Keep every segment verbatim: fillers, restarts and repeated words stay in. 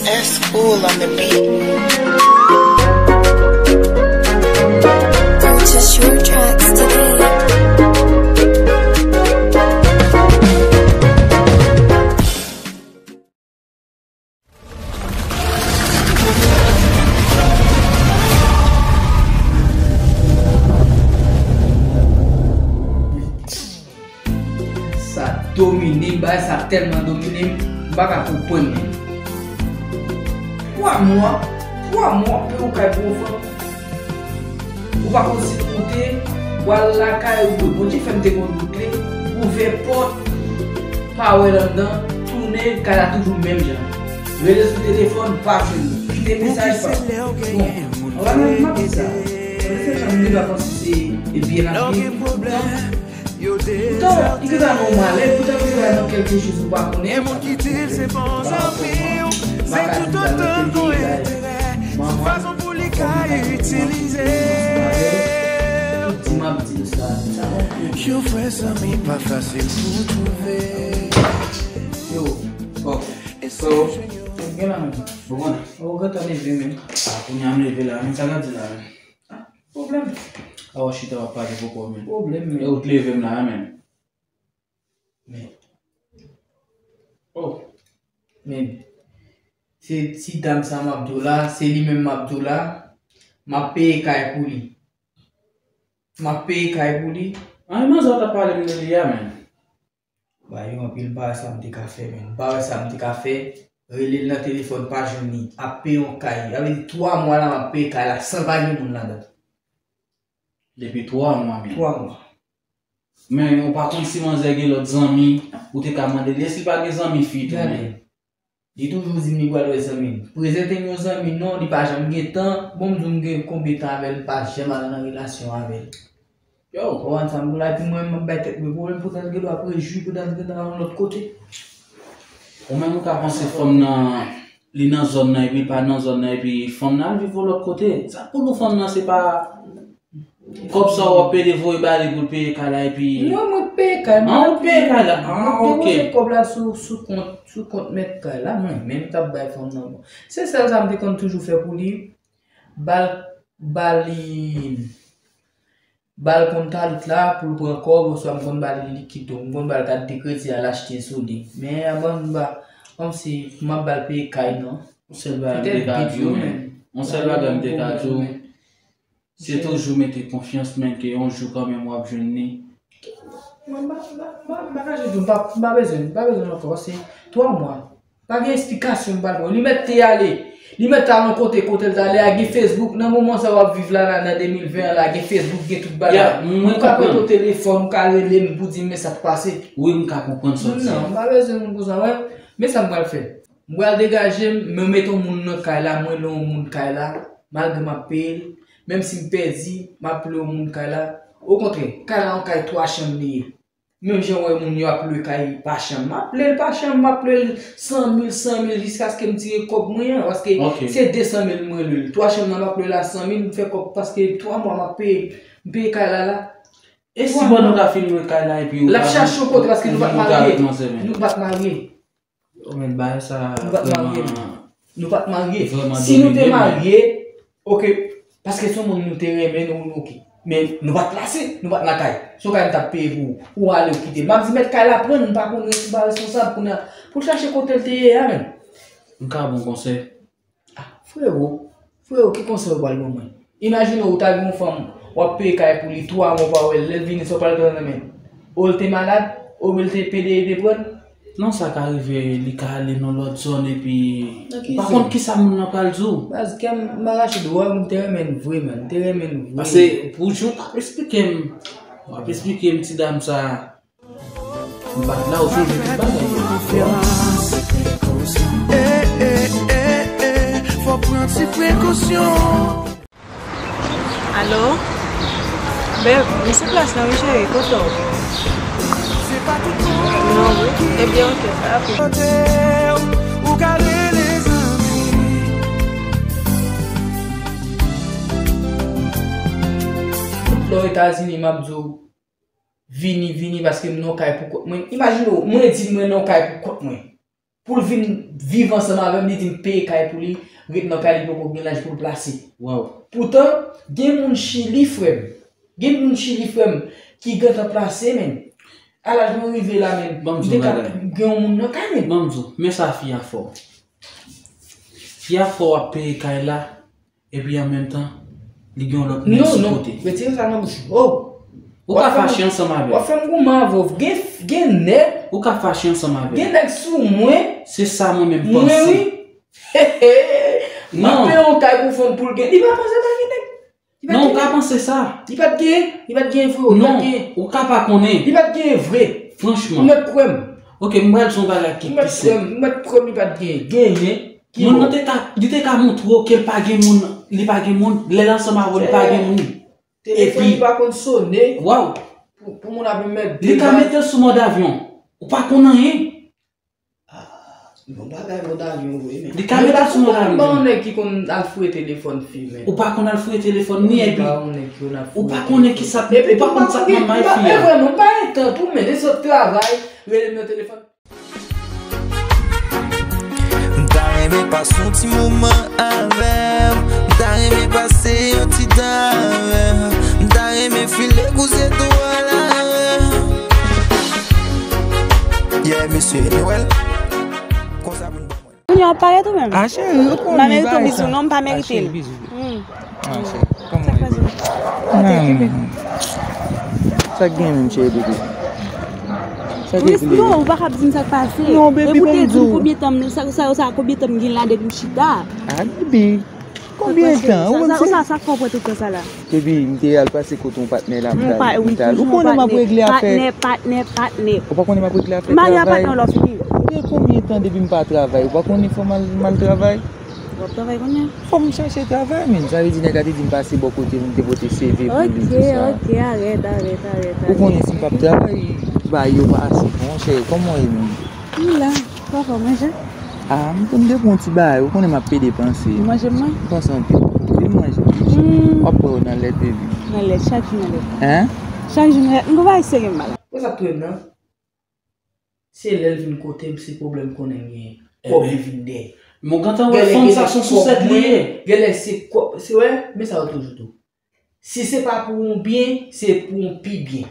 S Cool on the beat. Purchase your tracks today. Sa domine m, bagay sa tèlman domine m, m pa ka konprann li. Twa mwa, twa mwa w ap peye yon kay pou yon fanm. Ou pa konn si w moute, w al lakay ou, Bondye fè m te konn bout li, ouvè pòt, pa wè l anndan, tounen, kay la toujou menm jan. Rele sou telefòn, pa jwenn li. Kite mesaj, pa. Bon, ann gade m ap di sa. Mwen se jan m gentan panse se byen ap vini. Poutan, li gentan nan yon malè, poutan li gentan nan kèlke choz ou pa konnen. E moun ki di l se pa yon zanmi w, se toutotan gon enterè, se fason pou li ka itilize. Di m ap di l sa, sa bon. Yon vrè zanmi pa fasil pou twouve. Yo, oh, so, gen la menm. Ou konn? Ou gentan leve menm. Ah, kounye a m leve la, men sa k ap di la menm? Ah, pwoblèm. Ah, w chita w ap pale poko menm. Pwoblèm, men. E ou t leve m la, menm. Men. Oh. Men. Se ti dam sa m ap di w la, se li menm m ap di w la. M ap peye kay pou li. M ap peye kay pou li. An, e manzè w t ap pale m de li a, menm. Ba yo anpil, m pa wè sa m te ka fè, menm. M pa wè sa m te ka fè. Rele l nan telefòn, pa jwenn li. Ap peye yon kay. Sa vle di twa mwa la, m ap peye kay la san pa gen moun ladan. Depi twa mwa, menm. Twa mwa. Men, ou pa konn si manzè gen lòt zanmi, ou te ka mande li, èske li pa gen zanmi fi tou, menm? Li toujou di m li pral wè zanmi l. Prezante m yon zanmi, non, li pa janm gen tan. Bon, m di w m gen konbyen tan avè l, m pa janm al nan relasyon avè l. Yo. Ou konprann sa m di w la, epi mwen menm m ap bay tèt mwen pwoblèm, poutan l gen dwa ap rejwi, poutan l gen dwa nan yon lòt kote. Ou menm ou ka panse fanm nan, li nan zòn nan, epi li pa nan zòn nan, epi fanm nan al viv yon lòt kote. Sa pou nou fanm nan, se pa kòb sa w ap pede voye ba li pou l peye kay la, epi... Non, mwen peye kay la. Ah, ou peye kay la. Ah, ok. Mwen depoze kòb la sou, sou kont, sou kont mèt kay la, mwen menm k ap bay fanm nan. Bon. Se sèl sa m te konn toujou fè pou li. Ba l, ba li, ba l kont talit la pou l pran kòb, oswa m konn ba li likid tou. M konn ba l kat de kredi al achte sou li. Men avan m ba, kòmsi m ap ba l peye kay, non. Yon sèl bagay m te ka di w, men. Yon sèl bagay m te ka di w, men. Se toujou mete konfyans, men, ke yon jou kanmenm w ap jwenn li. Mwen, m pa, m pa, m pa, m pa ka jwenn li, m pa, m pa bezwen, m pa bezwen l ankò, se twa mwa. Pa gen esplikasyon m pral ba w. Li mèt te ale. Li mèt al yon kote, kote l t ale a, gen Facebook. Nan moman sa w ap viv la, la, nan de mil ven an la, gen Facebook, gen tout bagay. Ya, mwen konprann. Ou ka prete w telefòn, ou ka rele m pou di m men sa k pase. Wi, m ka konprann sa w di a. Non, m pa bezwen moun konsa, wè. Men sa m pral fè. M pral degaje m, mwen mete yon moun nan kay la, mwen lwe yon moun kay la, malgre m ap peye l, menm si m pèdi, m ap lwe yon moun kay la. Okontrè, kay la yon kay twa chanm li ye. Menm jan w wè moun yo ap lwe kay pa chanm, m ap lwe l pa chanm, m ap lwe l san mil, san mil, jiskaske m tire kòb mwen an, paske se de san mil mwen lwe l. Twa chanm nan m ap lwe l a san mil, m fè kòb, paske twa mwa m ap peye, m peye kay la la. E si bon nou ta fin lwe kay la epi ou pa, l ap chache yon kote, paske nou pa t marye. Nou pa t marye. Oh, men bagay sa vrèman, nou pa t marye. Si nou te marye, oke, paske se yon moun nou te renmen, nou, nou, oke. Men nou pa t la, se, nou pa t lakay. Se yon kay m t ap peye pou ou, ou ale, ou kite m. M ap di mèt kay la pran l, m pa konn res-, m pa responsab kounye a. Pou l chache kote l te ye a, men. M ka ba w konsèy. Ah, frewo, frewo, ki konsèy ou pral ban mwen? Imajine w ta gen yon fanm, w ap peye kay pou li twa mwa w pa wè l, lè l vini sa w pral tande nan men l? O l te malad, oubyen l te pede te pran l? Non, sa ka rive, li ka ale nan lòt zòn epi ou pa konn kisa moun nan pral di w. Baz, kè m, m pa rache dwòl, m te renmen l vre, man, m te renmen l vre. Paske pou jan w t ap esplike m, w ap esplike m ti dam sa, M pa t la, ou sonje tout bagay yo. Konfyans. Eh, eh, eh, eh, fò pran ti prekosyon. Alo? Beb, m sou plas la wi, cheri, kote w? Se pa tout moun. Non, wi. Ebyen, oke, pa gen pwoblèm. Kote w, ou ka rele zanmi. Lè w Etazini, m ap di w, vini, vini, paske m nan yon kay pou kont mwen. Imajine w, mwen di l mwen nan yon kay pou kont mwen. pou l vin viv ansanm avè m, li di m peye kay pou li, ret nan kay li, poko gen laj pou l plase. Poutan, gen moun Chili, frè m. Gen moun Chili, frè m, ki gentan plase, men. A laj mwen rive la, men. Ban m di w yon bagay. Gen yon moun nan kay, men. Ban m di w, men sa fi a fè w. Fi a fè w ap peye kay la, epi an menm tan, li gen yon lòt nèg sou kote. Non, non, retire sa nan bouch ou. Oh! Ou ka fache ansanm avè l. W ap fè m goumen avè w. Gen, gen nèg. Ou ka fache ansanm avè l. Gen nèg sou mwen. Se sa mwen menm panse. Mwen, wi. M ap peye yon kay pou fanm pou l gen. Li pa panse pa gen nèg. Non, ou ka panse sa. Li pa t gen, li pa t gen, freo, li pa t gen. Ou ka pa konnen. Li pa t gen vre. Franchman. Ou mèt kwè m. Ok, m pral di yon bagay ki pi senp. Ou mèt kwè m, ou mèt kwè m li pa t gen. Genyen. Ki moun nan te ka, li te ka montre w ke l pa gen moun, li pa gen moun, lè l ansanm avè w, li pa gen moun. Telefòn li pa konn sone. Waw. Pou, pou moun ap mèt. Li ka mete l sou mòd avyon. Ou pa konn anyen. Ah, bon bagay mòd avyon vre, men. Li ka mete l sou mòd avyon. Mwen pa yon nèg ki konn al fouye telefòn fi, men. Ou pa konn al fouye telefòn ni epi. Mwen pa yon nèg ki konn al fouye telefòn. Ou pa konnen ki sa, ou pa konn sa k nan may fi a. Epi, epi, epi, mwen pa gen tan tou, men lè sot travay, rele m nan telefòn. M ta renmen pase yon ti moman avè w. M ta renmen pase yon ti tan avè w. M ta renmen file kouze tou al avè w. Yeah, mesye Noël. Konsa pou n ban mwen. Kounye a w ap parèt ou menm? Ah, cheri, ou konn li pa merite l. Non, m pa merite l. Ah, cheri, bizou. Hmm. Ah, cheri, kòman w ye? Sa k pase? Kote ki men? Sa k gen menm, cheri, bebe? Sa k gen pou li? Non, ou pa ka ap di m sa k pase. Non, baby, ban m di w. Epi w te di m konbyen tan m, sa, sa, sa, konbyen tan m gen la depi m chita. Ah, baby. Konbyen tan? Ou menm se sa, sa, sa k fè w pran tout tan sa la? Baby, m te al pase kote yon patnè la, m t al, m t al. Ou konnen m ap regle afè. Patnè, patnè, patnè. Ou pa konnen m ap regle afè travay? M pa gen patnè, lè w fini. Gen konbyen tan depi m pa travay? Ou pa konnen fò m al, m al travay? W ap travay kounye a? Fò m chache travay, men. Sa vle di nèg la te di m pase bò kote l, m te pote C V pou li, tout sa. Ok, ok, arèt, arèt, arèt, arèt. Ou konnen si m p ap travay, bagay yo pa ase, monchè, kòman w ye menm? M la, papa, manje. Ah, m konn depi yon ti bagay, ou konnen m ap pede panse. Ou manje m nan? M panse anpil. Vin manje, manje. Hmm. W ap wè w nan lèt, baby. Nan lèt, chak jou nan lèt. Hein? Chak jou nan lèt. M gon bagay serye m ba la. Wè sa k touye m nan? Se lè l vin kote m, se pwoblèm konnen m genyen. Kòb li vin dèyè. Mwen gentan wè fanm sa se yon sousèt li ye. Genlè se kòb, se wè, men sa yo toujou tou. Si se pa pou yon byen, se pou yon pi byen.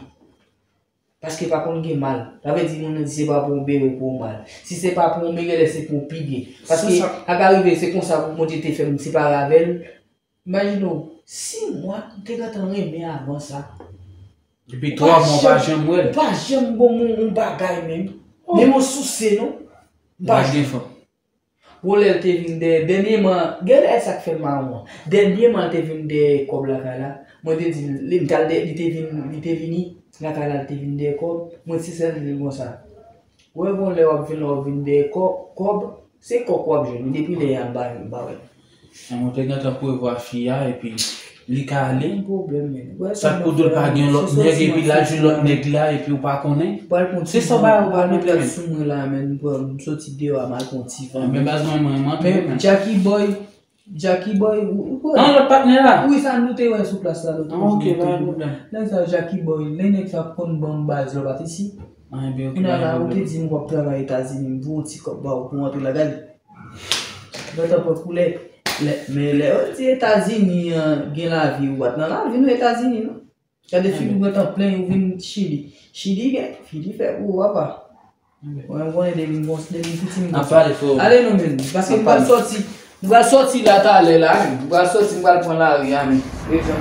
Paske pa konn gen mal. Sa vle di moun nan di se pa pou yon byen, men pou yon mal. Si se pa pou yon byen, genlè se pou yon pi byen. Paske sa ka rive, se konsa Bondye te fè m separe avè l. Imajine w, sis mwa, m te gentan renmen avan sa. Epi twa mwa, w pa janm wè l. Ou pa janm ban m yon, yon bagay menm. Menm yon souse, non. M pa janm. Bon, lè l te vin dèyè, dènyèman, genlè sa k fè m mawon an. Dènyèman, l te vin dèyè kòb lakay la. Mwen te di l, li, m t al dèyè, li te vin, li te vini lakay la, li te vin dèyè kòb. Mwen se sèl li konsa. Ou wè, bon, lè w ap vin la, w ap vin dèyè kò-, kòb, se kòk w ap jwenn wi. Depi lè a m pa, m pa wè l. Mwen te gentan prevwa fi a, epi li ka ale. Gen pwoblèm, men. Sa k pou di w pa gen lòt nèg, epi l al jwenn lòt nèg la, epi w pa konnen. Se sa w pa wè, w pa konnen, men. Sou mwen la, men, m pran, m soti deyò a, m al pran ti van. Men baz mwen, mwen, mwen, men. Jackie Boy, Jackie Boy, ou, ou kwè? An, lòt patnè la? Wi, sa nou te wè sou plas la, lòt jou. Ah, ok, pa gen pwoblèm. Nèg sa, Jackie Boy, lè nèg sa konn ban m baz lè w pa t isi. Ah, ebyen, ok, pa gen pwoblèm. Kounye a la, ou te di m w ap travay Etazini, m voye yon ti kòb ba w pou w antre lakay. Gentan pran koulè. Lè, men lè yo di Etazini an gen lavi, ou pa t nan lavi non, Etazini non. Gade figi w gentan plen, ou vin Chili. Chili gen, Chili fè pou ou, apa. Mwen, m konnen depi m gon, depi m piti, m gon. Ap pale fò. Ale non, men. Paske m pral sòti. M pral sòti la talè la, men. M pral sòti, m pral pran lari a, men. Dejan.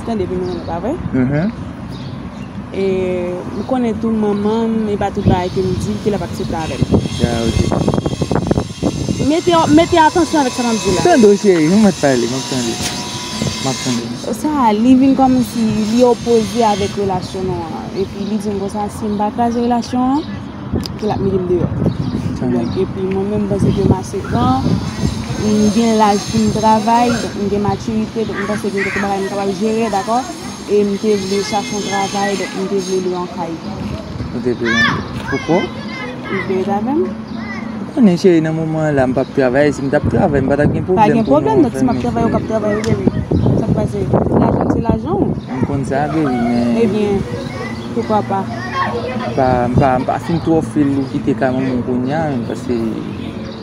Tande, pi mwen, pa vre? Mhm. E, m konnen tou manman m, e pa tout bagay ke m di l, ke l ap aksepte avè m. Ya, ok. Mete, mete atansyon avèk sa m ap di w la. Tande w, cheri, ou mèt pale, m ap tande. M ap tande. Sa, li vin kòmsi li opoze avèk relasyon nou an. Epi li di m konsa, si m pa kraze relasyon an, ke l ap mete m deyò. Donk, epi mwen menm, m panse ke m ase gran, m gen laj pou m travay, donk m gen matirite, donk m panse gen kèk bagay m kapab jere, dakò? E m te vle chache yon travay, donk m te vle lwe yon kay. Ou te vle yon, poukò? Ou te ret avè m? Ou konnen, cheri, nan moman an la, m p ap travay. Si m t ap travay, m pa t ap gen pwoblèm pou nou anfèmen, cheri. Pa gen pwoblèm, donk si m ap travay, ou k ap travay, ou bebe. Sa k pase? Lajan se Lajan w. M konn sa, baby, men Ebyen, poukwa pa? M pa, m pa, m pa fin twò fil ou kite kay manman w kounye a, paske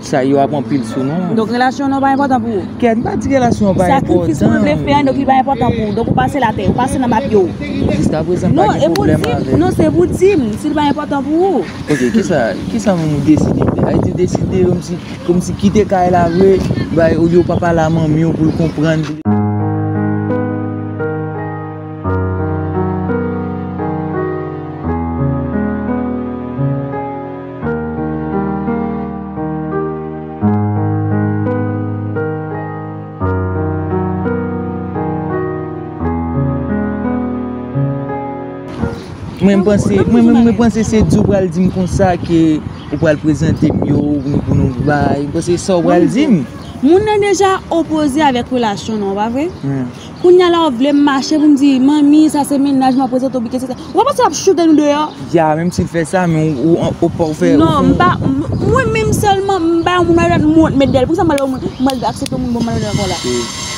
sa yo ap anpil sou nou. Donk, relasyon nou pa enpòtan pou ou? Kèt, m pa di relasyon an pa enpòtan. Sakrifis mwen vle fè a, donk li pa enpòtan pou ou. Donk, ou pase l atè, ou pase nan papye w. Jiskaprezan, m pa gen pwoblèm avè l. Non, e pou di m, non, se pou di m, si l pa enpòtan pou ou. Ok, kisa, kisa menm ou deside fè? Ayiti deside, kòmsi Kòmsi kite kay la vre, bay, olye w pa pale a manmi w pou l konprann. Mwen, m panse, mwen menm, mwen panse se di w pral di m konsa ke ou pral prezante m yo, nou pou nou bay. M panse se sa w pral di m. Moun nan deja opoze avèk relasyon nou an, pa vre? Hmm. Kounye a la, w vle m mache pou m di, manmi, sa se mennaj mwen ap prezante w, bike se sa. Ou pa panse l ap choute nou deyò? Ya, menm si l fè sa, men ou, ou, ou, ou fè. Non, m pa, m- mwen menm sèlman, m pa yon moun malonèt, m wont met dèyè l. Poukisa m al, m al aksepte yon moun bon malonèt ankò la?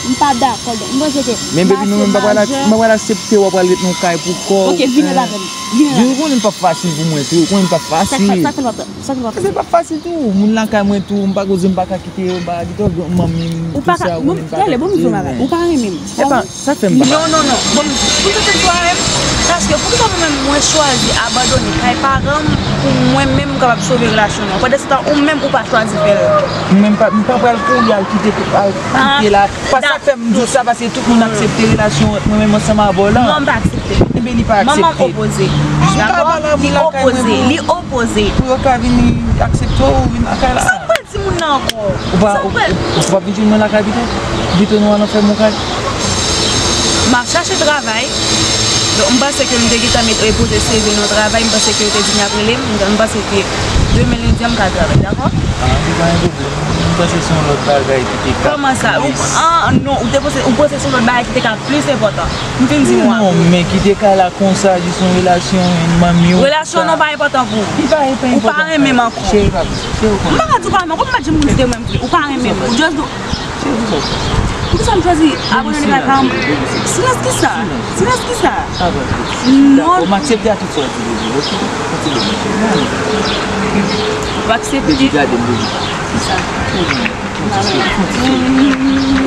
M pa dakò, donk, m panse ke. Men, baby, nou menm, m pa pral ak- m pa pral aksepte w ap pral ret nan kay pou kò w. Ok, vin ret avè m. Vin ret avè m. Ou konnen l p ap fasil pou mwen tou, ou konnen l p ap fasil. Sa k fè, sa k fè l p ap, sa k fè l p ap fasil? Paske l p ap fasil tou, moun lakay mwen tou, m pa koze, m pa ka kite yo, m pa ka kite yo, manmi m, tout sa, ou konnen m pa ka kite yo, men. Ou pa renmen m. E pa, sa k fè m pa. Non, non, non. Bon, pou tout fwa menm, paske poukisa mwen menm mwen chwazi abandone kay paran m pou mwen menm m kapab sove relasyon nou? Pandan se tan ou menm ou pa chwazi fè l. Mwen menm pa, m pa pral kouri al kite, al kite la. Pa sa k fè m di w sa, paske tout moun aksepte relasyon ant mwen menm ansanm avè w la. Non, m pa aksepte. Ebyen, li pa aksepte. Manman m opoze. Dakò? Li opoze. Li opoze. Pou yo ka vin aksepte w, vin lakay la. Sa m pral di moun nan ankò? Ou pa, ou, ou, ou pa vin jwenn mwen lakay pito? Pito nou al nan fèm yon kay? M ap chache travay. Donk, m panse ke m te gentan met, e, poze C V nan travay. M panse ke yo te di m y ap rele m. M panse ke demen lendi an m ka al travay, dakò? Ah, se pa yon pwoblèm. M panse se yon lòt bagay ki te ka. Kòman sa? Ou, ah, non, ou te panse, ou panse se yon lòt bagay ki te ka plis enpòtan. M fin di w. Non, men kite kay la konsa, jis yon relasyon, yon manmi w. Relasyon nou pa enpòtan pou ou. Li pa, li pa enpòtan. Ou pa renmen m ankò. Cheri, pa bezwen. Cheri, ou konnen. M pa ka di w pa renmen m ankò, m pa janm renmen m vre. Ou pa renmen m. Ou just do. Cheri, kisa w fè? Poukisa m chwazi abandone kay paran m? Silans kisa? Silans kisa? Non. Dakò, m aksepte a tout sa w di, baby, ok? Kontinye, mon cheri. Ou aksepte? Baby, gade m, baby. Kisa?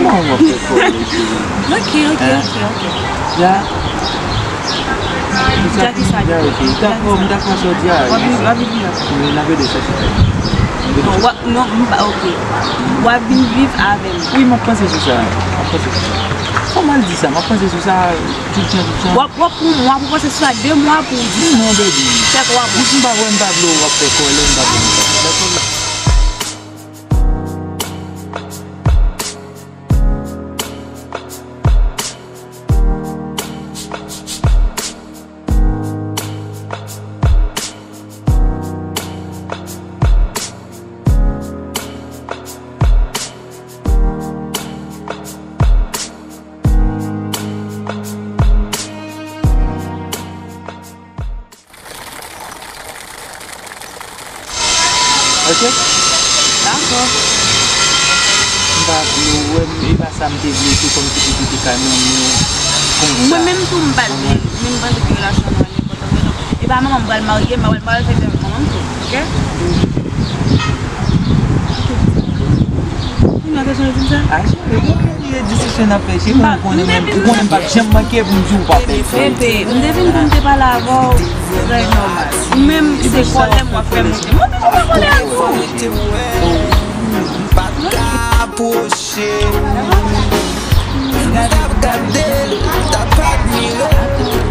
Kòman w ap fè kòlè, cheri? Ok, ok, ok, ok. Ya? Dja ki sa? Ya, ok. Dakò, m dakò sa w di a. W ap viv, w ap viv la. Wi, n ap ede chèche kay. Non, w ap, non, m pa, ok. W ap vin viv avè m. Wi, m ap panse sou sa. M ap panse sou sa. Fò m al di sa, m ap panse sou sa tout jan, tout jan. W ap, w ap pran yon mwa pou panse sou sa, de mwa pou w di sa. Non, baby. Fè twa mwa. Jis m pa vle, m pa vle w ap fè kòlè, m pa vle w ap fè kòlè. Dakò? Ok? Dakò. M pa vle w wè m, e pa sa m te vle, se kòmsi pou kite kay manmi w konsa. Mwen menm tou, m pa t vle l, men m panse ke relasyon nou an enpòtan vre, donk, e pa manman m pral marye, m pa pral, m pral fè fè manman m tou, ok? Ou nan kesyon de di m sa? Ah, cheri, bon, men li e disisyon n ap fè, cheri, ou konnen menm, ou konnen m p ap janm manke pou m di w pa fè. Bebe, m te vin pou m te pale avè w, trè nòmal. Ou menm, se kòlè m w ap fè monte. Monte, monte, monte avè w. M pa t ka apwoche. M t ap gade l, m t ap admire l.